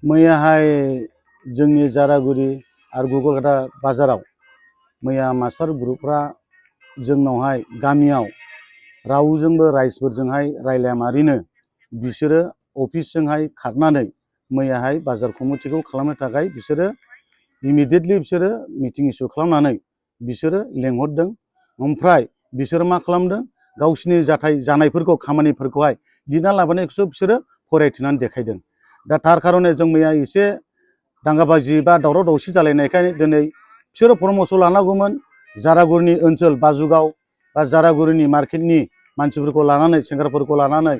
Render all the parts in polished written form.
मैयाहाय जोंनि जारागुरि आरो गुगलकाटा बाजाराव मैया मास्टार ग्रुपफ्रा जोंनावहाय गामियाव रावजोंबो राइजफोरजोंहाय रायलायामारिनो बिसोरो अफिसजोंहाय खारनानै मैयाहाय बाजार कमिटिखौ खालामनो थाखाय बिसोरो इमिडियेटलि बिसोरो मिटिं इस्यु खालामनानै बिसोरो लेंहरदों। ओमफ्राय बिसोरो मा खालामदों, गावसिनि जानायफोरखौ खामानिफोरखौहाय दिना लाबोनायखौसो बिसोरो फरायथिनानै देखायदों। दा थार कारणे जों मैया एसे दांगाबाजि बा दावराव दावसि जालायनायखाय दिनै बिसोरो परामर्श लानांगौमोन। जारागुरिनि ओनसोल बाजुगाव बा जारागुरिनि मार्केटनि मानसिफोरखौ लानानै सेंग्राफोरखौ लानानै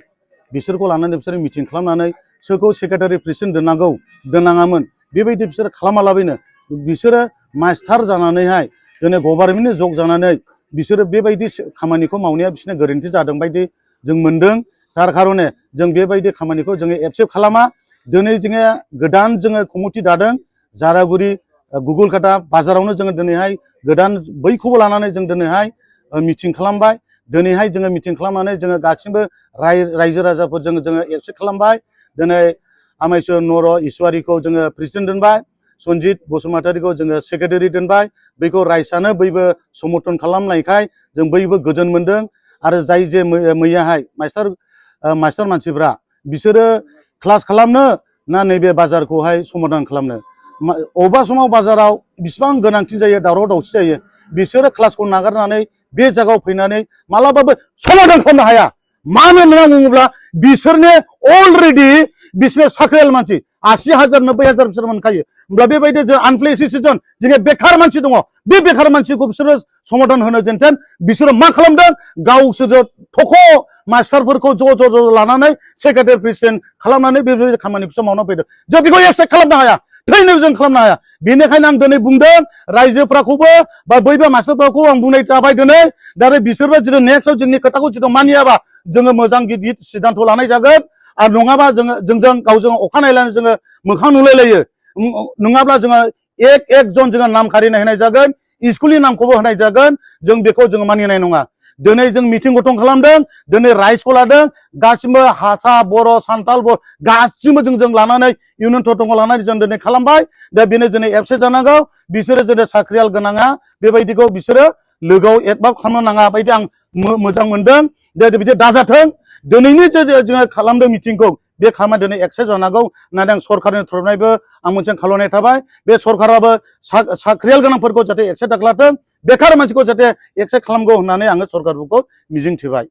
बिसोरखौ लानानै बिसोरो मिटिं खालामनानै सोरखौ सेक्रेटारि प्रेसिडेन्ट दोननांगौ दोननाङामोन बेबायदि बिसोरो खालामालाबायनो बिसोरो मास्टार जानानैहाय दिनै गभर्नमेन्टनि जग जानानै बिसोरो बेबायदि खामानिखौ मावनाया बिसोरना गोरोन्थि जादों बायदि जों मोनदों। थार कारणे जों बेबायदि खामानिखौ जोङो एक्सेप्ट खालामा। दिनै जोङो गोदान जोङो कमिटि दादों जारागुरि गुगलकाटा बाजारावनो जोङो दिनैहाय गोदान बैखौबो लानानै जों दिनैहाय मिटिं खालामबाय। दिनैहाय जोङो मिटिं खालामनानै जोङो गासिबो रायजो राजाफोरजों जोङो एक्सेप्ट खालामबाय। दिनै आमायस्वर नर' इसवारिखौ जोङो प्रेसिडेन्ट दोनबाय, सन्जित बसुमतारीखौ जोङो सेक्रेटारि दोनबाय। बैखौ रायजोआनो बयबो समर्थन खालामनायखाय जों बयबो गोजोन मोनदों। आरो जाय जे मैयाहाय मास्टार मानसिफ्रा बिसोरो क्लास खालामनो ना नैबे बाजारखौहाय समाधान खालामनो, अबेबा समाव बाजाराव बिसिबां गोनांथि जायो, दावराव दावसि जायो, बिसोरो क्लासखौ नागारनानै बे जायगायाव फैनानै मालाबाबो समाधान खालामनो हाया। मानो होनना बुङोब्ला बिसोरनो अलरेडि बिसोर साख्रियाल मानसि 80,000 90,000 बिसोर मोनखायो। होमब्ला बेबायदि जों आनप्लेड सिटिजेन जोंनि बेखार मानसि दङ, बे बेखार मानसिखौ बिसोरो समाधान होनो जेनथेन बिसोरो मा खालामदों, गावसोर थख' मास्टारफोरखौ ज' लानानै सेक्रेटारि प्रेसिडेन्ट खालामनानै बेबायदि खामानिखौसो मावना फैदों। जों बेखौ एक्सेप्ट खालामनो हाया, थैनो जों खालामनो हाया। बेनिखायनो आं दिनै बुंदों रायजोफ्राखौबो बा बयबो मास्टारफोरखौ आं बुंनाय जाबाय दिनै। दा बिसोरबो जुदि नेक्स्टआव जोंनि खोथाखौ जुदि मानियाबा जोङो मोजां गिदिर सिद्धान्त लानाय जागोन। आरो नङाबा जोंजों गावजों अखानायलायनानै जोङो मोखां नुलायलायो। नङाब्ला जोङो एक जन जोङो नाम खारिनाय होनाय जागोन, स्कुलनि नामखौबो होनाय जागोन। जों बेखौ जोङो मानिनाय नङा। दिनै जों मिटिं गठन खालामदों, दिनै राइजखौ लादों, गासिबो हारसा बर' सान्थाल गासिबो जों लानानै इउनियन टटंखौ लानानै जों दिनै खालामबाय। दा बेनो दिनै एबसेन्ट जानांगौ। बिसोरो दिनै साख्रियाल गोनाङा बेबायदिखौ बिसोरो लोगोआव एडभाब खालामनो नाङा बायदि आं मोजां मोनदों। दे बिदि दाजाथों। दिनैनि जोङो खालामदों मिटिंखौ, बे खामानिया दिनै एक्सेप्ट जानांगौ होननानै आं सरकारनि थरफनिफ्रायबो आं मोनसे खावलायनाय थाबाय। बे सरकाराबो साख्रियाल गोनांफोरखौ जाहाथे एक्सेप्ट दाखालाथों, बेखार मानसिखौ जाहाथे एक्सेप्ट खालामगौ होननानै आङो सरकारफोरखौ मिजिंथिबाय।